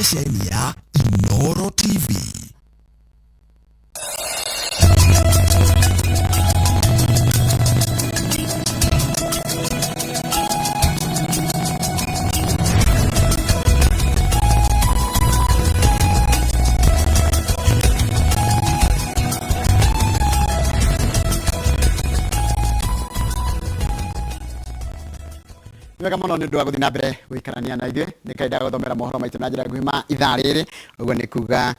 Ceceni ya Inoro TV. Nĩ wega mũno nĩ ũndũ wa gũthiĩ na mbere gũikarania na ithuĩ. Nĩ kahinda ga gũthomera mohoro maitũ na njĩra nguhĩ ma ithaa rĩrĩ. Ũguo nĩ kuga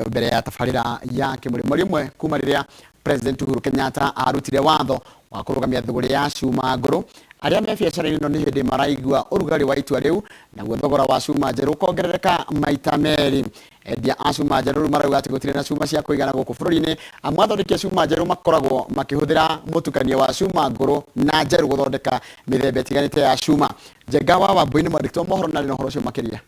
mbere ya tabarĩra ya kĩmũrĩ mweri ũmwe kuma rĩrĩa President Uhuru Kenyatta arutire watho wa kũrũgamia thũgũrĩ ya cuma ngũrũ. Arĩa me biacara-inĩ ĩno nĩ hĩndĩ maraigua ũrugarĩ wa itua rĩu, naguo thogora wa cuma njerũ ũkongerereka maita merĩ. Endia a cuma njerũ rĩu marauga atĩ gũtirĩ na cuma cia kũigana gũkũ bũrũri-inĩ, amu athondeki a cuma njerũ makoragwo makĩhũthĩra mũtukanio wa cuma ngũrũ na njerũ gũthondeka mĩthemba ĩtiganĩte ya cuma. Njenga wa Wambui nĩ mwandĩki wa mohoro na arĩ na ũhoro ũcio makĩria.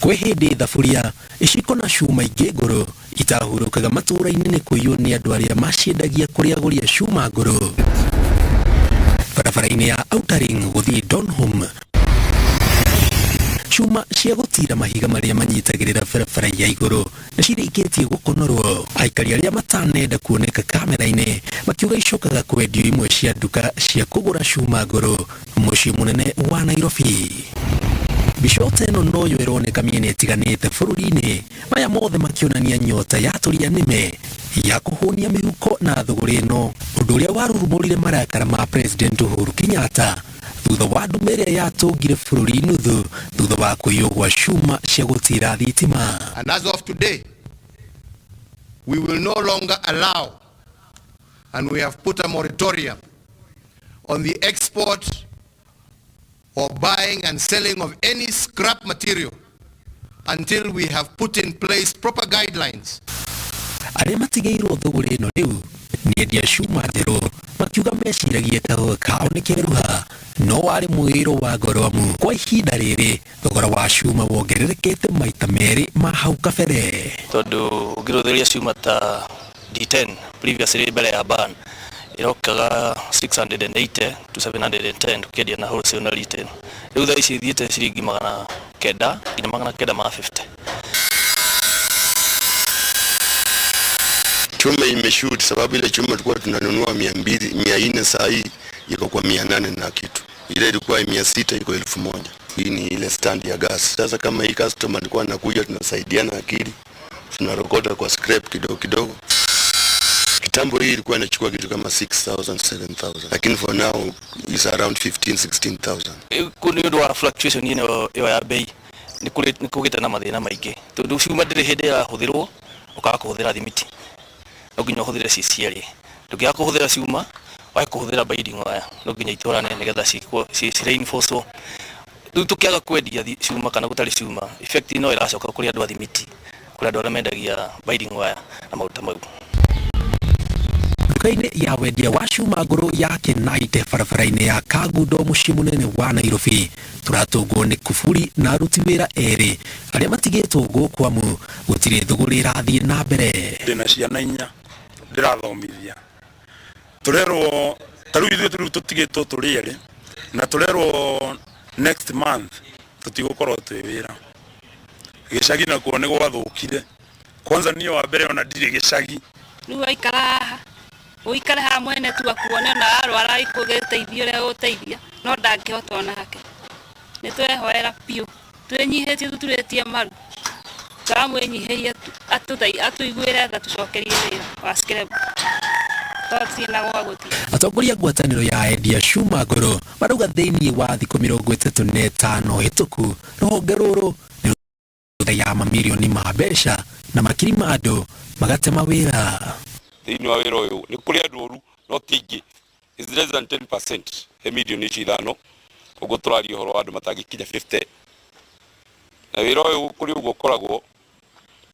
Kwĩ hĩndĩ thaburia, iciko na cuma ingĩ ngũrũ itahurũkaga matũũra-inĩ nĩ kũiywo nĩ andũ arĩa maciendagia kũrĩ agũri a cuma ngũrũ. Barabara-inĩ ya Outer Ring gũthiĩ Donholm, cuma cia gũtira mahiga marĩa manyitagĩrĩra barabara ya igũrũ nĩ cirĩkĩtie gũkonorwo. Aikari arĩa matanenda kuoneka kamera-inĩ makiuga icokaga kwendio imwe cia nduka cia kũgũra cuma ngũrũ mũciĩ mũnene wa Nairobi. Mbica ta ĩno noyo ĩroneka mĩena ĩtiganĩte bũrũri-inĩ, maya mothe makĩonania nyota ya tũria nĩme ya kũhũnia mĩhuko na thũgũrĩ ĩno, ũndũ ũrĩa warurumũrire marakara ma President Uhuru Kenyatta thutha wa ndume ĩrĩa yatũngire bũrũri nuthu thutha wa kũiywo gwa cuma cia gũtira thitima. And as of today, we will no longer allow, and we have put a moratorium on the export or buying and selling of any scrap material until we have put in place proper guidelines. Arĩa matigĩirwo thũgũrĩ ĩno rĩu nĩ endia cuma njerũ makiuga meciragia kahũa kao nĩ keruha no warĩ mwĩrũ wa ngoro amu kwa ihinda rĩrĩ thogora wa cuma wongererekete maita merĩ ma hau kabere. Tondũ ũngĩrũthĩria cuma ta D10 previously mbere ya ban ĩrokaga 680 to 710 tukiendia na wholesale na retail. Rĩu thaa ici ithiĩte ciringi 900 nginya 950. Chuma imeshoot sababu ile chuma tulikuwa tunanunua 200, 400, saa hii iko kwa 800 na kitu. Ile ilikuwa 600 iko 1000. Hii ni ile stand ya gas. Sasa kama hii customer alikuwa anakuja, tunasaidiana akili, tunarokota kwa scrap kidogo kidogo. Kitambo hii ilikuwa inachukua kitu kama 6000, 7000, lakini for now is around 15 16000. Kũ nĩ ũndũ wa fluctuation ĩno ĩyo ya bei nĩ kũgĩte na mathĩna maingĩ tondũ cuma ndĩrĩ hĩndĩ ĩrahũthĩrwo ũkaga kũhũthĩra thimiti, no nginya ũhũthĩre ci cierĩ. Ndũngĩaga kũhũthĩra cuma wage kũhũthĩra binding wire, no nginya itwarane nĩgetha ci reinforce. Rĩu tũkĩaga kwendia cuma kana gũtarĩ cuma, effect no ĩracoka kũrĩ andũ a thimiti, kũrĩ andũ arĩa mendagia binding wire na maũndũ ta mau. Nduka-inĩ ya wendia wa cuma ngũrũ ya Knight barabara-inĩ ya Kangundo mũciĩ mũnene wa Nairobi, tũratũngwo nĩ kuburi na aruti wĩra erĩ arĩa matigĩtwo gũkũ amu gũtirĩ thũgũrĩ ĩrathiĩ na mbere. Ndĩna ciana inya ndĩrathomithia, tũrerwo ta rĩu ithuĩ rĩu tũtigĩtwo tũrĩ erĩ na tũrerwo next month tũtigũkorwo twĩ wĩra. Gĩcagi nakuo nĩ gwathũkire. Kwanza niĩ wa mbere ona ndirĩ gĩcagi. Rĩu waikara haha ũikare haha mwene tu akuone ona arwara ikũgĩteithia ũrĩa ũgũteithia no ndangĩhota onake. Nĩ twehoera biũ twĩnyihĩtie tũturĩtie maru tũramwĩnyihĩria atũiguĩre tha tũcokerie wĩra wa scrap tondũ tirĩ na gwa gũthiĩ. Atongoria a ngwatanĩro ya endia cuma ngũrũ marauga thĩinĩ wa thikũ 35 hĩtũku rũhonge rũrũ nĩ ya mamirioni ma mbeca na makiri ma andũ magatema wĩra. Thĩinĩ wa wĩra ũyũ nĩ kũrĩ andũ oru no ti aingĩ, is less than 10% he mirioni ici ithano, ũguo tũraria ũhoro wa andũ matangĩkinya 50. Na wĩra ũyũ kũrĩ ũguo ũkoragwo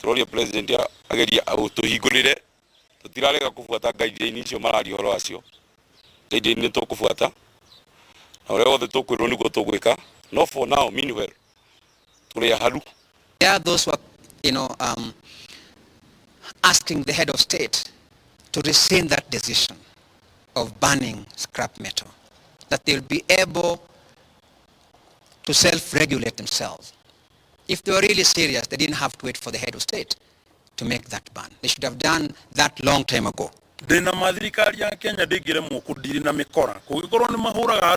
tũroria president ageria tũhingũrĩre, tũtirarega kũbuata guideline icio mararia ũhoro wacio, guideline nĩ tũkũbuata na ũrĩa wothe tũkwĩrwo nĩguo tũgwĩka, no for now meanwhile tũrĩ aharu. There are those who are, asking the head of state to rescind that decision of banning scrap metal, that they'll be able to self-regulate themselves. If they were really serious, they didn't have to wait for the head of state to make that ban. They should have done that long time ago. Ndĩna ma thirikari ya Kenya ndĩngĩremwo kũndiri na mĩkora kũngĩkorwo nĩ mahũraga.